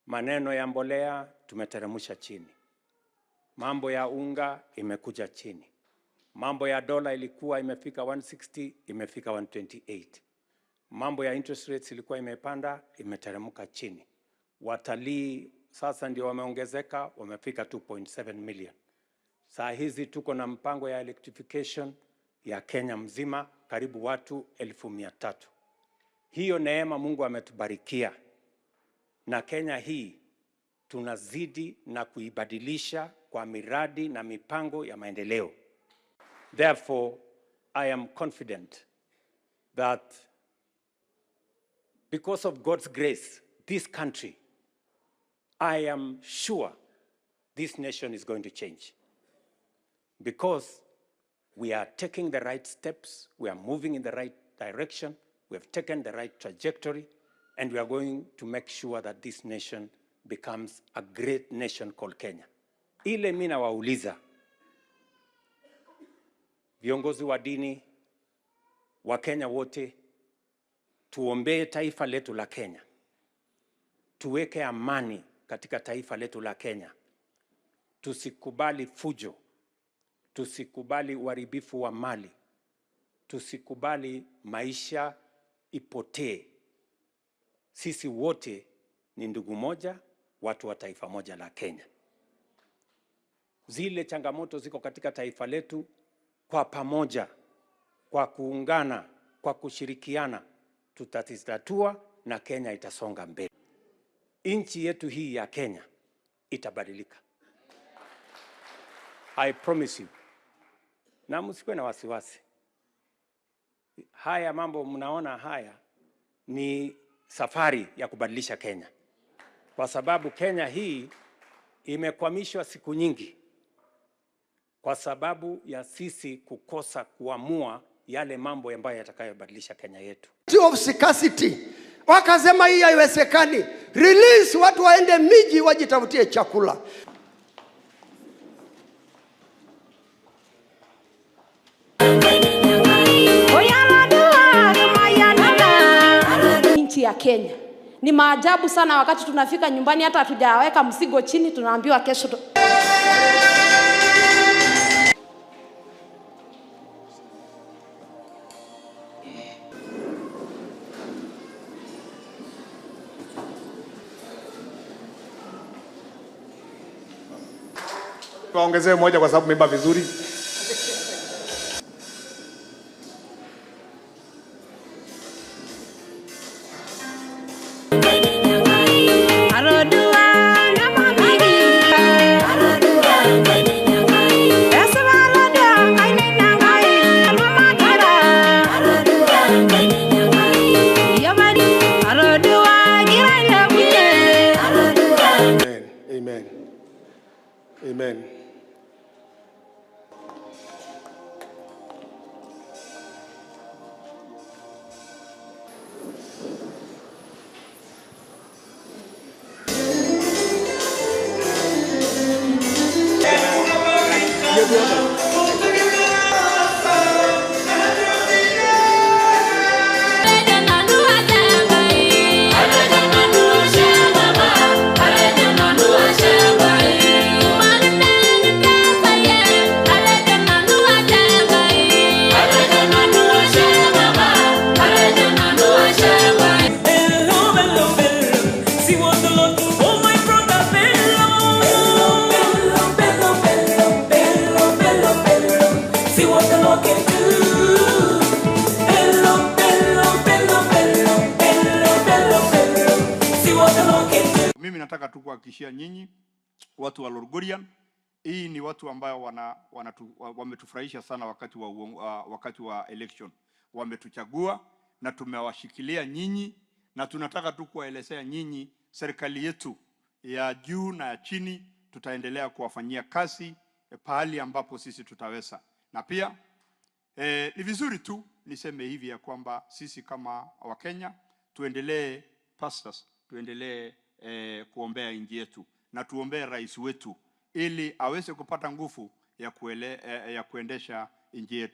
Maneno ya mbolea tumeteremsha chini, mambo ya unga imekuja chini, mambo ya dola ilikuwa imefika 160 imefika 128, mambo ya interest rates ilikuwa imepanda imeteremka chini. Watalii sasa ndio wameongezeka, wamefika 2.7 million. Saa hizi tuko na mpango ya electrification ya Kenya mzima, karibu watu 300,000. Hiyo neema Mungu ametubarikia, na Kenya hii tunazidi na kuibadilisha kwa miradi na mipango ya maendeleo. Therefore, I am confident that because of God's grace, this country, I am sure this nation is going to change. Because we are taking the right steps, we are moving in the right direction, we have taken the right trajectory, and we are going to make sure that this nation becomes a great nation called Kenya. Ile mimi nawauliza viongozi wa dini wa Kenya wote, tuombee taifa letu la Kenya, tuweke amani katika taifa letu la Kenya, tusikubali fujo, tusikubali uharibifu wa mali, tusikubali maisha ipotee. Sisi wote ni ndugu moja, watu wa taifa moja la Kenya. Zile changamoto ziko katika taifa letu, kwa pamoja, kwa kuungana, kwa kushirikiana, tutazitatua na Kenya itasonga mbele. Nchi yetu hii ya Kenya itabadilika. I promise you. Na msikuwe na wasiwasi. Haya mambo mnaona haya ni safari ya kubadilisha Kenya. Kwa sababu Kenya hii imekwamishwa siku nyingi kwa sababu ya sisi kukosa kuamua yale mambo ambayo yatakayobadilisha Kenya yetu. Of scarcity. Wakasema hii haiwezekani. Release watu waende miji wajitafutie chakula. Nchi ya Kenya ni maajabu sana, wakati tunafika nyumbani hata hatujaweka mzigo chini tunaambiwa kesho. Waongezee moja kwa sababu mimba vizuri. Amen. Amen. Amen. Mimi nataka tu kuhakikishia nyinyi watu wa Lolgorian, hii ni watu ambao wametufurahisha sana wakati wa election. Wametuchagua na tumewashikilia nyinyi, na tunataka tu kuwaelezea nyinyi serikali yetu ya juu na ya chini tutaendelea kuwafanyia kazi pahali ambapo sisi tutaweza. Na pia ni vizuri tu niseme hivi ya kwamba sisi kama Wakenya tuendelee, pastors, tuendelee kuombea nchi yetu na tuombee rais wetu ili aweze kupata nguvu ya kuendesha nchi yetu.